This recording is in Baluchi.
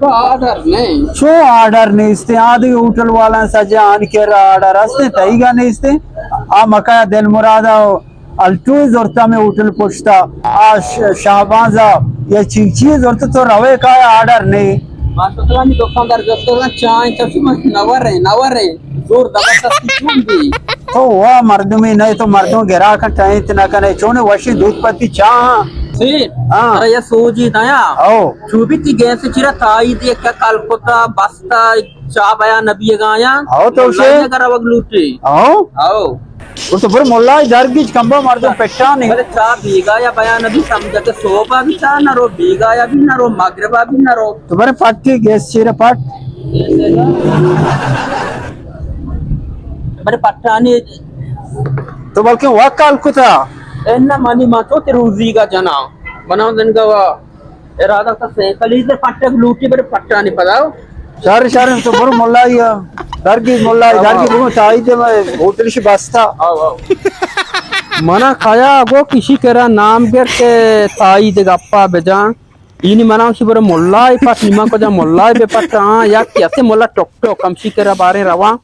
تو آرڈر نہیں۔ چو آرڈر نیستیں؟ آ دگہ ہوٹل والا سجہ آن کر آرڈر ہستیں، تئیگا نیستیں؟ آ مکہ دل مراد الٹو زرتا میں ہوٹل پشتا، آ ش-، شہبازا یا چی چی زرتا، تو روے کا آرڈر نہیں؟ ماشاءاللہ، ہمیں دکاندار گفت کن چائیں چشم نوریں، نوریں، زور زبردستی چون بھی۔ تو وا مردمی نہیں، تو مردم گراک ٹائیں نہ کنے، چونے وشی دودھ پتی چاہ۔ سیٹ، ہاں۔ ارے یہ سوجی دایا۔ او۔ چوبی تی گیس چیرا تائی دے کیا کال کتا بستا چا بیا نبی گایا۔ او تو شے۔ اگر وگ لوٹی۔ او۔ او۔ او تو بر ملا درگیج کمبا مردم پٹانی۔ بلے چا بیگا یا بیا نبی سمجھا کہ صوبہ بھی چا نہ رو، بیگا یا بھی نہ رو، مغربا بھی نہ رو۔ تو بر پٹی گیس چیرا پٹ۔ بر پٹانی۔ تو بلکہ وکال کتا۔ اے نہ منی ما تو تے روزی گا جنا۔ بنا دن گا وا۔ ارادہ تا سینکل ہی دے پٹک لوٹی بر پٹانی پدا۔ شر، شر، تو برو ملائی، درگی ملائی، آو، درگی آو۔ برو تائی دے میں ہوٹل شی بستا۔ آو، آو۔ منا کھایا گو کسی کرا نام گر کے تائی دے گپا بجان۔ اینی منا ہمشی برو ملائی پٹ، نیما کجا ملائی بے پٹ، ہاں، یا کیسے ملا ٹک ٹک ہمشی کرا بارے رواں۔